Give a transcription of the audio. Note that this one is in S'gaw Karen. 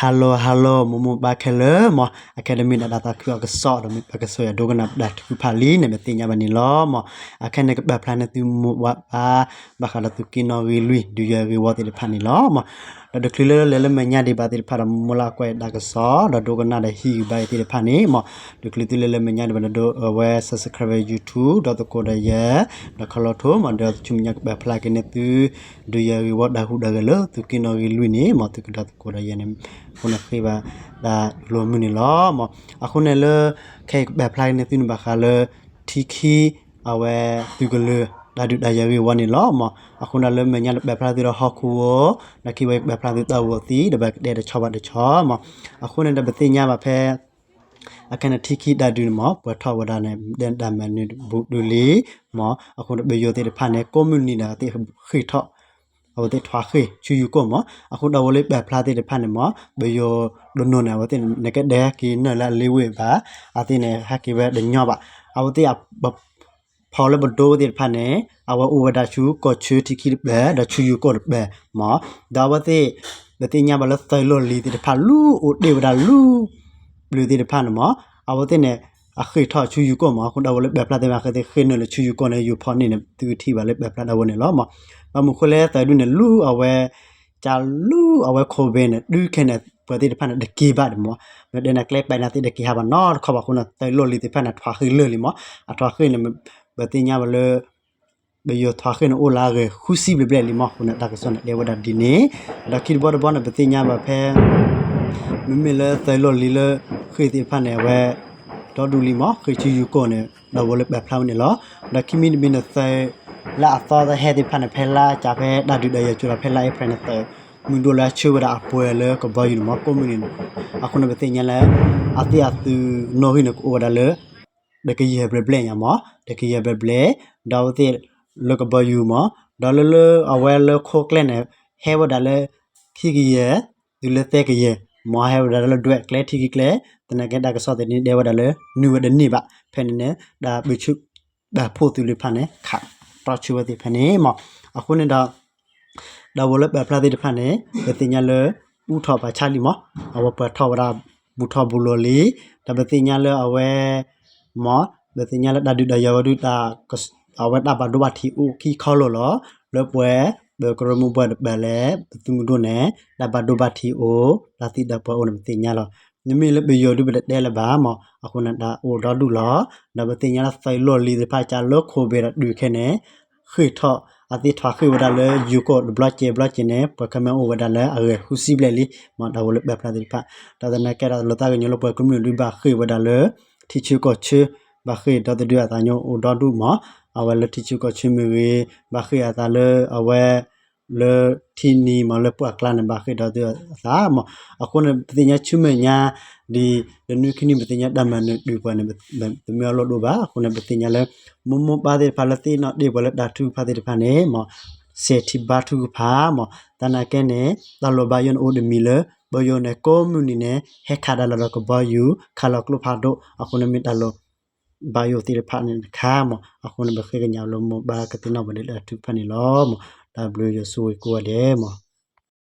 Hello hello မိၢ်မိၢ်ပၢ်ခဲလၢာ်မၢ်, အခဲဒၣ်မ့ၢ်ဒၣ်တၢ်သးခုအကစီၣ် ဒီးမ့ၢ်ပကဆိၣ်ယၤဒိကနၣ်ပဒၣ်ထုကဖၣ်လံန့ၣ် ပသ့ၣ်ညါဘၣ်န့ၣ်လီၤမၢ်. အခဲန့ၣ် ကပာ်ဖျါန့ၢ်သုမိၢ်ပၢ် ဘၣ်ဃးဒီးသုးက့နီၣ်ဂံၢ်လွံၢ် ဒုးယၤဂ့ၢ်ဝီသ့ၣ်တဖၣ်န့ၣ်လီၤမၢ်. ဒီးတချုးလၢလဲၤလၢမဲာ်ညါဒံးဘၣ်သ့ၣ်တဖၣ်ဒီး မိၢ်လၢကွၢ်တၢ်ကစီၣ် ဒီးဒိကနၣ်ဒီးဟံးဂံၢ်ဘါအံၤသ့ၣ်တဖၣ်န့ၣ်မၢ်, တချုးသုလဲၤလၢမဲာ်ညါဒံးဘၣ်ဒီး ဒိအဝဲ subscribe YouTube ဒီးသကိးဒီးယၤ ဒီးခီလီၤထိမၢ်, ဒီးဆူမဲာ်ညါကပာ်ဖျါက့ၤန့ၢ်သု ဒုးယၤဂ့ၢ်ဝီတၢ်ဟူးတၢ်ဂဲၤလၢသုးက့နီၣ်ဂံၢ်လွံၢ်န့ၣ်မၢ်, သုကဒီးသကိးဒီးယၤန့ၣ် အဃိန့ၣ်ဃ့ဘၣ်တၢ်လိၣ်မုာ်န့ၣ်လီၤမၢ်. အဃိန့ၣ်လၢ ခဲအံၤကပာ်ဖျါက့ၤန့ၢ်သုန့ၣ် ဘၣ်ဃးလၢ ထံခံ အဝဲ သုးကလၢၤတၢ်ဒုးတၢ်ယၤဂ့ၢ်ဝီန့ၣ်လီၤမၢ်. အဃိန့ၣ်လၢမဲာ်ညါန့ၣ် ပာ်ဖျါသုဒီးဟီၣ်ခိၣ်ဧိၤ, ဒီးခံဝဲကပာ်ဖျါသုတၢ်အိၣ်သံ ဒီးပကတဲတဆီဘၣ်တဆီမၢ်. အဃိန့ၣ်ဒီးပသ့ၣ်ညါဘၣ်ဖဲ အခဲန့ၣ် ထံခံတၢ်ဒုးန့ၣ်မၢ် ပှဲၤထီၣ်ဝဲဒၣ်န့ၣ် ဒဲဒၣ်မၤနၢၤဘူးဒုလံမၢ်. အဃိန့ၣ် ပယီၤသ့ၣ်တဖၣ်န့ၣ် ကိးမုၢ်နံၤဒီးသ့ၣ်ဃ့ၢ်ထီၣ် အဝဲသ့ၣ်ထွါဃ့ၢ်ဆူယူၤကိၣ်မၢ်. အဃိဒီးအဝဲလၢပာ်ဖျါသ့ၣ်တဖၣ်န့ၣ်မၢ် ပယီၤတနီၤန့ၣ် အဝဲသ့ၣ်န့ၣ် နကဲဒဲးဟဲက့ၤနၢၤလၢအလ့ဝ့ၢ်ဘၣ်, အဝဲသ့ၣ်န့ၣ် ဟဲက့ၤဝဲတညီဘၣ်. အဝဲသ့ၣ် ဖီလၢပဒိသ့ၣ်တဖၣ်န့ၣ် အဝဲအိၣ်ဝဲဒၣ်ဆူကီၢ်ဆၢထံခံတပၢၢ် ဒီးဆူယူၤကိၣ်တပၢၢ်မၢ်. ဒီးအဝဲသ့ၣ် ပသ့ၣ်ညါဘၣ်လၢသုးလီၢ်လံၤသ့ၣ်တဖၣ် လူၤအိၣ်တ့ၢ်ဝဲဒၣ်လူၤ ပျုၤသ့ၣ်တဖၣ်န့ၣ်မၢ်, အဝဲသ့ၣ်န့ၣ် အဃ့ၢ်ထီၣ်ဆူယူၤကိၣ်မၢ်. အဃိဒီးအဝဲလၢပာ်ဖျါသ့ၣ်တဖၣ် ဃ့သ့ၣ်ဃ့ၢ်နုာ်လၢဆူယူၤကိၣ်န့ၣ် ယူၤဖီန့ၣ်န့ၣ် သုကထံၣ်ဘၣ်လၢပာ်ဖျါဒၣ်ဝဲန့ၣ်လီၤမၢ်. ဘၣ်မနုၤဃိလဲၣ် သုးဒုန့ၣ် လူၤအဝဲ ကလူၤအဝဲခိၣ်ဘ့ၣ်န့ၣ် တုၤခဲန့ၣ် ပှၤသ့ၣ်တဖၣ်န့ၣ် တက့ၤဘၣ်ဒံးမၢ်. မ့ၢ်တဲန့ၣ် ကျဲပဲာ်န့ၣ်သ့ၣ်တက့ၤဟးဘၣ်နီတခီဘၣ်အဃိန့ၣ် သုးလီၢ်လံၤသ့ၣ်တဖၣ်န့ၣ် ထွါဃ့ၢ်လၢာ်လံမၢ်. အထွါဃ့ၢ်န့ၣ် ပသ့ၣ်ညါဘၣ်လၢ ပယီၤထွါဃ့ၢ်န့ၣ် အိၣ်လၢအဂၤဃုဆံဘျဲၣ်ဘျဲၣ်လံမၢ်. အဃိန့ၣ် တၢ်ကစီၣ်န့ၣ် တဲဝဲဒၣ်ဒ်န့ၣ်, ဒီးခံတဘီတဘီန့ၣ် ပသ့ၣ်ညါဘၣ်ဖဲ မ့မ့ၢ်လၢသုးလီၢ်လံၤလၢ ဃ့ၢ်သ့ၣ်တဖၣ်န့ၣ် အဝဲ ဒီဒူၣ်လံမၢ်, ဃ့ၢ်ဆူယူၤကိၣ်န့ၣ် ဒီးအဝဲလၢပာ်ဖျါဝဲန့ၣ်လီၤ. ဒီးခံမံၤတမံၤန့ၣ် သုးလၢအသီသဟဲသ့ၣ်တဖၣ်န့ၣ် ဖဲလါကၢ်ဖဲတၢ်ဒုးတၢ်ယၤစူၤဒီး ဖဲလါအ့ဖြ့ၣ်န့ၣ် သုးမုၢ်ဒိၣ်လၢအဆှၢဝဲဒၣ်အပှဲၤလၢကဘီယူၤန့ၣ်မၢ် ကိးမုၢ်နံၤန့ၣ်. အဃိန့ၣ် ပသ့ၣ်ညါလၢ အဝဲသ့ၣ်အသုးနီၣ်ဂံၢ်န့ၣ် ကအိၣ်ဝဲဒၣ်လၢ တကယၤဘျဲၣ်ဘျဲၣ်ညါမၢ်, တကယၤဘျဲၣ်ဘျဲၣ်, ဒီးအဝဲသ့ၣ်လၢကဘီယူၤမၢ်, ဒီးလၢလၢအဝဲလၢခိကျဲန့ၣ် ဟဲဝဲဒၣ်လၢ ခံကယၤ တုၤလၢသၢကယၤမၢ်, ဟဲဝဲဒၣ်လၢဒွဲၣ်ကျဲထံခံကျဲ, သနာ်က့တၢ်ကစီၣ်သ့ၣ်န့ၣ် တဲဝဲဒၣ်လၢ နုာ်ဝဲတန့ၢ်ဘၣ်, ဖဲန့ၣ်န့ၣ် တၢ်ဘုးဆူၣ် တၢ်ဖှိၣ်သုးလံၤတဖၣ်န့ၣ် ခးတီဆှၢဝဲသ့ၣ်ဖဲန့ၣ်မၢ်. အဃိန့ၣ်ဒီး ဒီးအဝဲလၢပာ်ဖျါသ့ၣ်တဖၣ်န့ၣ် ပသ့ၣ်ညါလၢ အူထီၣ်ပာ်ဆါလံမၢ်, အဝဲပှဲၤထီၣ်ဝဲဒၣ် ဘူးထီၣ်ဘူးလီၤလံ, ဒီးပသ့ၣ်ညါလၢအဝဲ မၢ်, ပသ့ၣ်ညါလၢတၢ်ဒုးတၢ်ယၤဝဲဒၣ် အဝဲတၢ်ဘၣ်ဒိဘၣ်ထံးအိၣ်ခံခီလိာ်လီၤ, လၢပှဲၤ ပကရၢမိၢ်ပှၢ်တပၤလဲၣ် ပသုးမုၢ်ဒိၣ်န့ၣ် တၢ်ဘၣ်ဒိဘၣ်ထံးအိၣ် တၢ်သံတၢ်ပှၢ်အိၣ်န့ၣ် ပသ့ၣ်ညါလီၤ. မ့မ့ၢ်လၢပယီၤဒုးပတတဲလၢၤဘၣ်မၢ်, အဃိန့ၣ် တၢ်အိၣ်ဒီဒူၣ်လီၤ. ဒီးပသ့ၣ်ညါလၢသုးလီၢ်လံၤသ့ၣ်တဖၣ် ကၢ်လၢခိၣ်ဘ့ၣ်ဒီးတုၤခဲန့ၣ် ဃ့ၢ်ထီၣ် အသ့ၣ်ထွါဃ့ၢ်ဝဲဒၣ်လၢ ယူၤကိၣ်တဘျီကဲးဘျီကဲးန့ၣ် ပှၤခမၢၣ်အိၣ်ဝဲဒၣ်လၢအဂၤဃုဆံဘျဲၣ်လံမၢ်, တၢ်ဝဲလၢပာ်ဖျါသ့ၣ်တဖၣ်, ဒီးသနာ်က့ဒီးလိာ်သးကညီၤလၢပှၤကမျၢၢ်ဒုးဘၣ်ဃ့ၢ်ဝဲဒၣ်လၢ ထံဆၢကီၢ်ဆၢ ဘၣ်ဃ့ၢ်ဒီသဒၢအသးညီအိၣ်ဒီဒူၣ်မၢ်, အဝဲလၢထံဆၢကီၢ်ဆၢမ့ၢ်ဂ့ၤ ဘၣ်ဃ့ၢ်အသးလၢအဝဲ လၢထံနံၤမၢ် လၢပှၢ်ကျါန့ၣ် ဘၣ်ဃ့ၢ်ဒီသဒၢအသးမၢ်. အဃိန့ၣ် ပသ့ၣ်ညါဆူမဲာ်ညါ ဒ်တနွံခံနွံ ပသ့ၣ်ညါတၢ်မၤနၢၤဒုးပှၤန့ၣ် တမ့ၢ်အလီၢ်ဒိၣ်ဘၣ်. အဃိန့ၣ် ပသ့ၣ်ညါလၢ မိၢ်မိၢ်ပၢ်သ့ၣ်တဖၣ်လၢသ့ၣ်နီၣ်တ့ၢ်ပှၤလၢတၢ်ထုကဖၣ်သ့ၣ်တဖၣ်န့ၣ်မၢ် စဲးထံဘါထုကဖၣ်မၢ်. သနာ်က့န့ၣ် တၢ်လိၣ်ဘၣ်ယိၣ်န့ၣ်အိၣ်တမံၤလၢ ပယီၤန့ၣ် ကိးမုၢ်နံၤန့ၣ် ဟဲခးဒၣ်လီၤဒီးကဘီယူၤ ခးလီၤကျိဖးဒိၣ် အဃိန့ၣ်မ့ၢ်တၢ်လိၣ်ဘၣ်ယိၣ်သ့ၣ်တဖၣ်န့ၣ်တခါမၢ်. အဃိန့ၣ် ပဃ့ကညးလၢမိၢ်ပၢ်ကသ့ၣ်နီၣ်ပှၤဒ်လၢအထုကဖၣ်န့ၣ်လီၤ. တၢ်ဘျုးယွၤဆိၣ်ဂ့ၤကိးဂၤဒဲးမၢ်.